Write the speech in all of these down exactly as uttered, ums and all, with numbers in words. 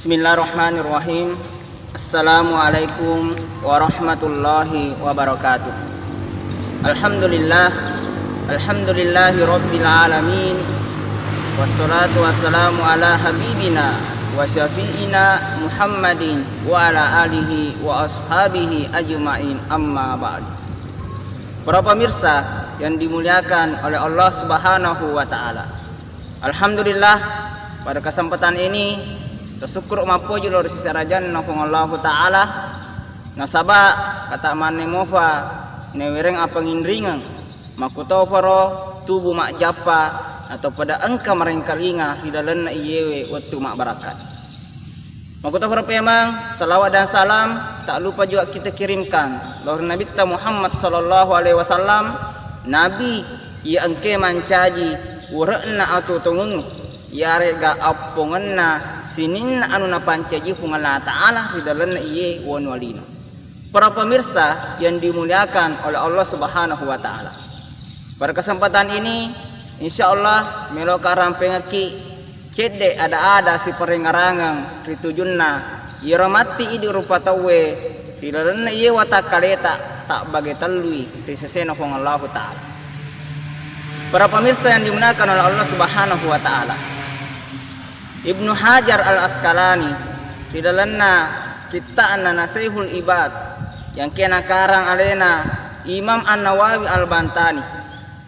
Bismillahirrahmanirrahim. Assalamualaikum warahmatullahi wabarakatuh. Alhamdulillah. Alhamdulillahi rabbil alamin. Wassalatu wassalamu ala habibina wa syafi'ina Muhammadin wa ala alihi wa ashabihi ajma'in, amma ba'du. Para pemirsa yang dimuliakan oleh Allah Subhanahu wa Ta'ala, alhamdulillah, pada kesempatan ini tasyukkuru mappoji lao ri sesena rajanna Puang Allahu Ta'ala, nasaba kata manne mofa, nawereng apanginringeng, makkutofaro tubu majjappa atau pada engka marengkalinga ri lalenna iyewe wettu mabbarakat. Makkutofaro pemeng, salawat dan salam tak lupa juga kita kirimkan lao ri Nabitta Muhammad sallallahu alaihi wasallam, Nabi iya engke mancaji ure'na atuo-tuongengnge, iyarega appongenna sininna anu napancaji Puang Allah Ta'ala ri lalenna iye wanua lino. Para pemirsa yang dimuliakan oleh Allah Subhanahu wa Ta'ala, pada kesempatan ini, insya Allah, meloka rampengekki cedde ada-ada siparengarangeng ri tujunna iyaro matti idi rupa tauwe ri lalenna iye watakkaleta tabbage tellui ri sesena Puang Allahu Ta'ala. Para pemirsa yang dimuliakan oleh Allah Subhanahu wa Ta'ala, Ibnu Hajar Al Asqalani ri lalenna kitta'na Nasaihul Ibad yang kena karang alena Imam An-Nawawi Al-Bantani,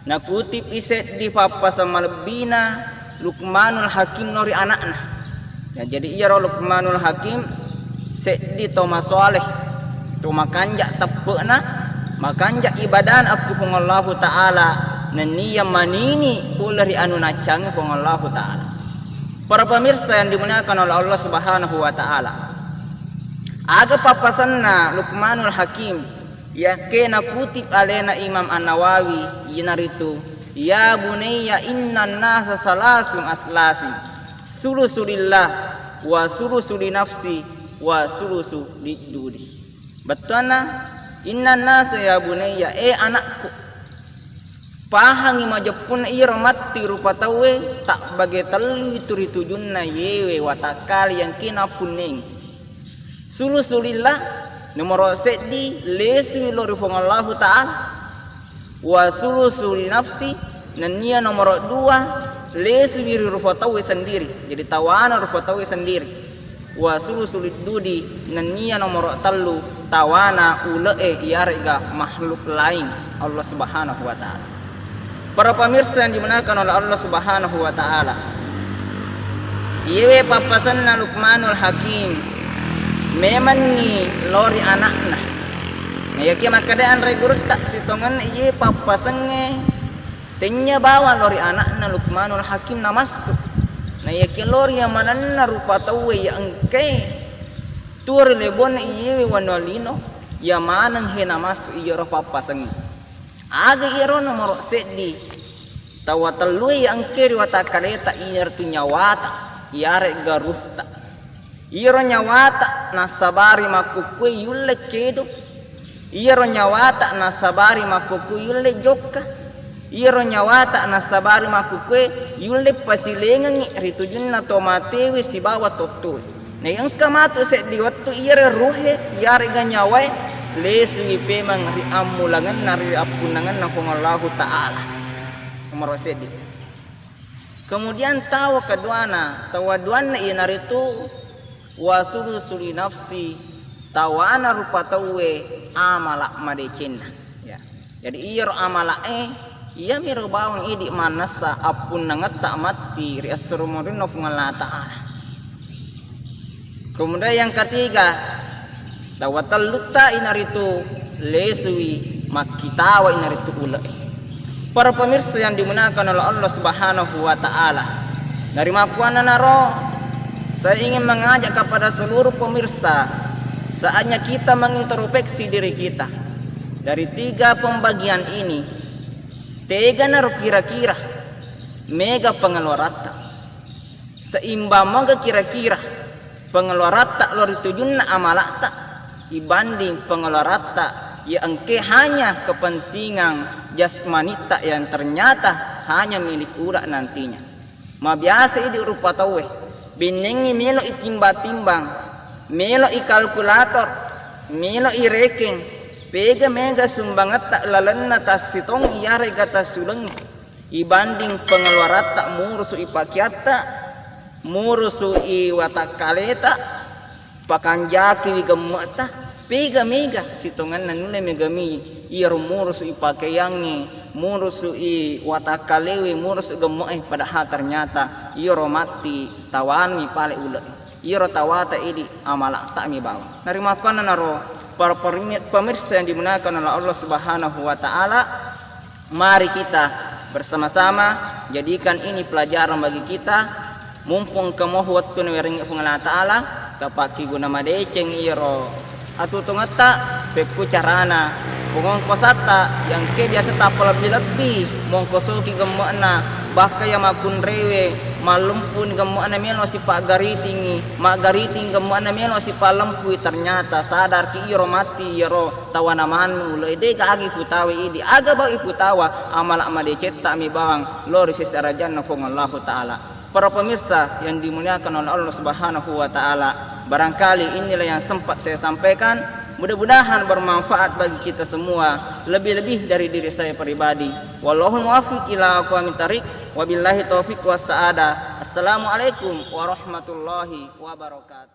nakutip i seddi pappaseng malebbina Luqmanul Hakim lao ri ana'na. Ya, jadi iyaro Luqmanul Hakim seddi to masoleh, to makanja teppe'na, makanja ibadana akku Puang Allahu Ta'ala, nenniya manini pole ri anu naccangi Puang Allahu Ta'ala. Para pemirsa yang dimuliakan oleh Allah Subhanahu wa Ta'ala, aga pappasenna Luqmanul Hakim yakke nakutip alena Imam An-Nawawi, iyanaritu, "Ya bunayya, innan nasa salasun aslasin, sulusu lillah, wa sulusu li nafsi, wa sulusu liddudi." Bettuanna, "Innan nasa ya bunayya, eh anakku, pahangi majeppunna iyaro matti rupa tauwe, tabbage tellui tu ri tujunna yewe watakkale yangkina punneng. Sulusu lillah, nomoro seddi, lesui lao ri Puang Allahu Ta'ala. Wa sulusu li nafsi, nennia nomoro dua, lesui ri rupa tauwe sendiri." Jadi tawana rupa tauwe sendiri. "Wa sulusu liddudi, nennia nomoro tellu tawana ule'e iyarega makhluk lain Allah Subhanahu wa Ta'ala." Para pemirsa yang dimuliakan oleh Allah Subhanahu wa Ta'ala, iyewe pappasenna Luqmanul Hakim memanni lao ri anakna. Nayakia makkeda anre gurutta, sitongenna iye pappasengnge tennia bawang lao ri anakna Luqmanul Hakim namassu. Nayakia lao ri yamanenna rupa tauwe ya engkae tuo ri lebonna iyewe wanua lino, ya maneng he namassu iyaro pappasengnge. Aga iyaro nomoro seddi, tawa tellue ya engkae ri watakkaleta, iyanaritu nyawata, iyare'ga ruhta. Iyaro nyawata nassabari makkukkue yulle kedo. Iyaro nyawata nassabari makkukkue yulle jokka. Iyaro nyawata nassabari makkukkue yulle pasilengengngi ri tujunna to matewe sibawa to tuoe. Naengka matu seddi wettu iyaro ruhe, iyarega nyawae, lesui pemeng ri ammulangenna, ri appunnangenna Puang Allahu Ta'ala. Nomoro seddi. Kemudian tawa keduana, tawa duanna iyanaritu wa sulusu li nafsi, tawana rupa tauwe amala madecenna. Ya. Jadi iyaro amala'e, iyamiro bawang idi mannessa appunnangetta matti ri esso ri munrinna Puang Allah Ta'ala. Kemudian yang ketiga, tawa tellutta inaritu lesui makkitawa inaritu ule'e. Para pemirsa yang dimuliakan oleh Allah Subhanahu wa Ta'ala, dari makkuannanaro, saya ingin mengajak kepada seluruh pemirsa, saatnya kita mengintrospeksi diri kita. Dari tiga pembagian ini, teganaro kira-kira mega pengeluaratta? Seimbang moga kira-kira pengeluaratta lao ri tujunna amala'ta ibanding pengeluaratta ya engke hanya kepentingan jasmanitta yang ternyata hanya milik ula nantinya. Mabiasa idi rupa tauwe, Bennengngi melo itimbang-timbang, melo ikalkulator, melo irekeng, pega mega sumbangetta lalenna tassitong iyarega tassulengngi, ibanding pengeluaratta, murusu ipakeatta, murusu i watakkaleta, pakanjakiwi gemme'ta, pega mega sitongenna nulle megami iyaro murusu i pakeyangnge, murusu i watakkalewe, murusu gemme'e, padahal ternyata iyaro matti tawanmi pale ule'e. Iyaro tawata idi amala'ta mi bawang. Narimakkuannanaro para permi-, pemirsa yang dimuliakan oleh Allah Subhanahu wa Ta'ala, mari kita bersama-sama jadikan ini pelajaran bagi kita. Mumpung engka moho wettu nawerengngi Puang Allah Ta'ala, tapakkiguna madeceng iyaro atutungetta, pekku carana, pengongkosatta, yangke biasa tappalebbi-lebbi, mongkosoki gemme'na, bakka iya makkunrewe, mallempuni gemme'na melo sipaggaritingi, maggariting gemme'na melo sipallempui, ternyata sadarki iyaro matti iyaro tawana mannu, ule'e, dega aga iputawa idi, aga bau iputawa, amala madecetta mi bawang lao ri sesarajanna Puang Allahu Ta'ala. Para pemirsa yang dimuliakan oleh Allah Subhanahu wa Ta'ala, barangkali inilah yang sempat saya sampaikan. Mudah-mudahan bermanfaat bagi kita semua, lebih-lebih dari diri saya pribadi. Wallahul muwaffiq ila aqwamit thariq. Wabillahi taufiq was sa'adah. Assalamualaikum warahmatullahi wabarakatuh.